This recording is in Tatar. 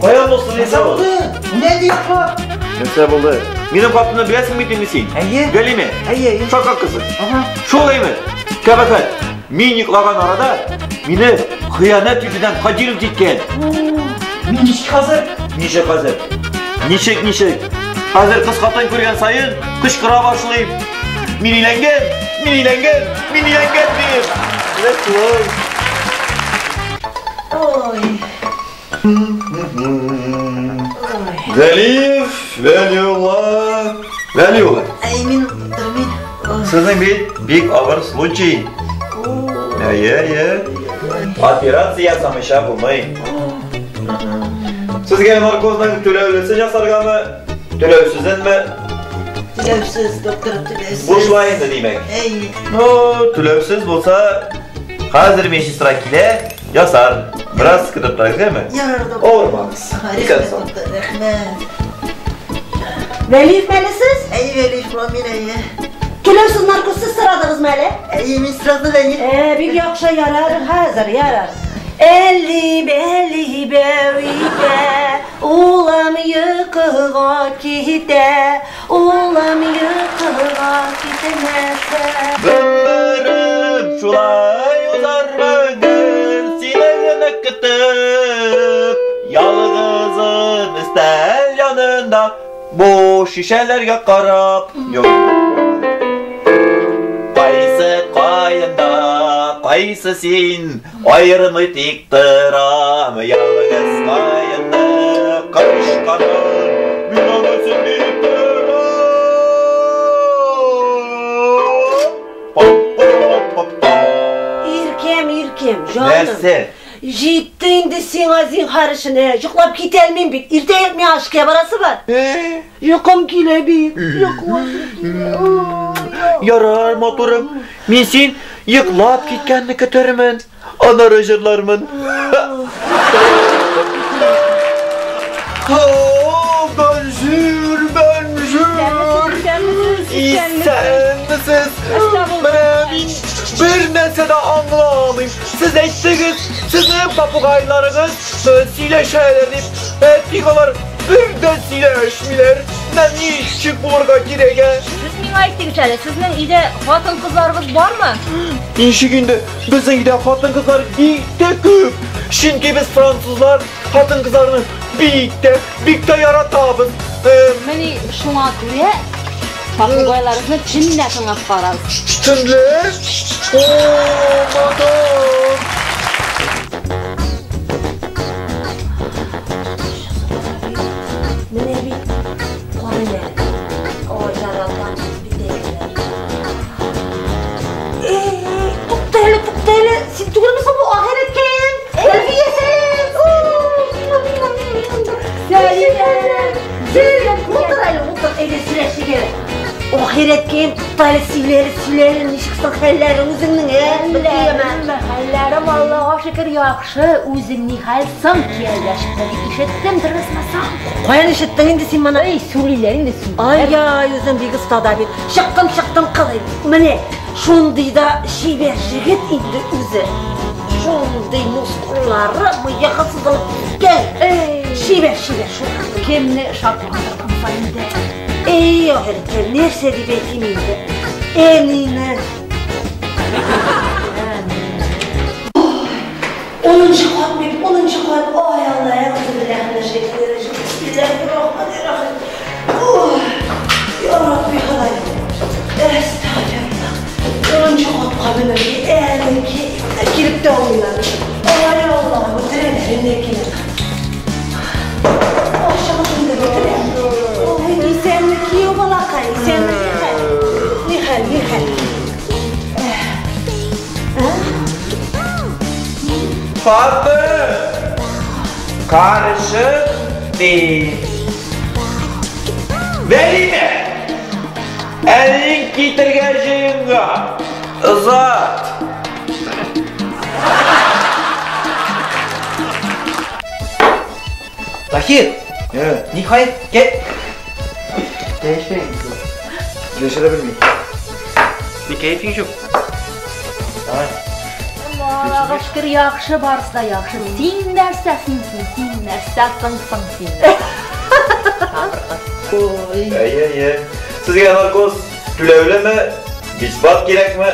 Каян булсын инде ул? Менә инде йоклап. Нәрсә булды? Минем хатынны беләсең бит инде син. Әйе. Галимә. Әйе, әйе. Шака кызы. Ага. Шулаймы? Кабахәт. Мин йоклаган арада мине хыянәт итүдән Кадиров җиткән. Мин ничек хәзер? Ничек хәзер? Ничек, ничек? Хәзер кыз хатын күргән саен кычкыра башлыйм. Мин өйләнгән, мин өйләнгән, мин өйләнгән дип. Менә шулай. Ой. Галиев, Вәлиулла, Вәлиулла. Әй, мин тормыйм. Сезнең бит бик авыр случай. Әйе, әйе. Операция ясамыйча булмый. Сезгә наркозның түләүлесен ясаргамы, түләүсезенме? Түләүсез, доктор, түләүсез. Бушлай инде димәк. Әй, Ну, түләүсез булса, хәзер медсестра килә, ясар. Бераз көтеп торыгыз, әйеме? ярар, доктор. Авырмагыз. Рәхмәт, Икән соң. доктор, рәхмәт. Вәлиев әле сез? Әй, Вәлиев, мин әйе. Түләүсез наркозсыз сорадыгызмы әле? Әйе, мин сорадым, әйе. Э, бик яхшы, ярар, хәзер, ярар. Әлли бәли бәвитә, улым йокыга китә, улым йокыга китмәсә. Гомерем шулай узар бүген, сине генә көтеп, ялгызым өстәл янында, бу шешәләргә карап. Юк. Кайсы каенда, кайсы син, аермый тик торам, ялгыз каенны кышканын, мин аны син торам. Пам-пам-пам-пам. Иркәм, иркәм, җаным. Нәрсә? Җитте инде сиңа зинһар эшенә. Йоклап китә алмыйм бит. Иртә миңа эшкә барасы бар. Йокым килә бит. Йокласым килә. Ой, Ярар, матурым. Мин син йоклап киткәнне көтермен. Аннары җырлармын. О, бонжур, бонжур. Исәнмесез. Менә мин бер нәрсә дә аңламыйм. Сез әйттегез, сезнең попугайларыгыз сөйләшәләр дип. Ә тик алар бер дә сөйләшмиләр. Менә ничек булырга кирәк, ә? Сез миңа әйтегез әле, сезнең өйдә хатын-кызларыгыз бармы? Ничек инде? Безнең өйдә хатын-кызлар бик тә күп. Чөнки без французлар хатын-кызларны бик тә, бик тә яратабыз. Менә шуңа күрә попугайларыгызны төнлә тыңлап карагыз. Төнлә? О, мадам! Менә бит карыйм әле. Ой, яратам бит әйберләр. Эй, тукта әле, тукта әле. Син түгелме соң бу ахирәткәем? Әлфия сәлам. Сәлам. Сәлам. Утыр әле, утыр, әйдә сөйләшик әле. Ахирәткәем, тукта әле, сөйлә әле, сөйлә әле, ничек соң хәлләрең үзеңнең, ә? Беләме? Хәлләрем Аллага шөкер яхшы, үзең ни хәл соң кияүгә чыкты дип ишеттем, дөресме соң? Каян ишеттең инде син моны? Эй, сөйлиләр инде сөйлиләр. Ай-ай, үзең бик оста да бит. Чыктым, чыктым кылый. Менә шундый да чибәр җегет инде үзе. Шундый мускуллары, мыегы сызылып киткән. Эй, Чибәр, чибәр шул. кемне шатландырдың соң инде? Эй, ахирәткәем, нәрсә дип әйтим инде? Әнине. Онынчы кат бит, онынчы кат. Ай, Алла, әгъузу биллаһи минәш шайтанир раҗим. Бисмиллаһир-рахманир-рахим. Ой, я Рабби, Ходаем. Әстәгъфируллаһ. Онынчы катка менергә әле килеп тә алмыйлар. Ай, Аллаһ, үтерәләр инде килеп. Ашыгып инде бетерә. Ой, исәнме кияү балакай, исәнме нихәл? Нихәл, нихәл? Хатын! Карышык değil. Вәлимә! Әниең китергә җыенган. Озат! Таһир, ниһаять, кел. Сөйләшә дә белми. Ни кәефең юк? Давай. Аллага шөкер, яхшы, барысы да яхшы. Син нәрсә, син, син, син нәрсә, соң, соң, син. Ой. Әйе, әйе. Сезгә наркоз түләүлеме, бесплат кирәкме?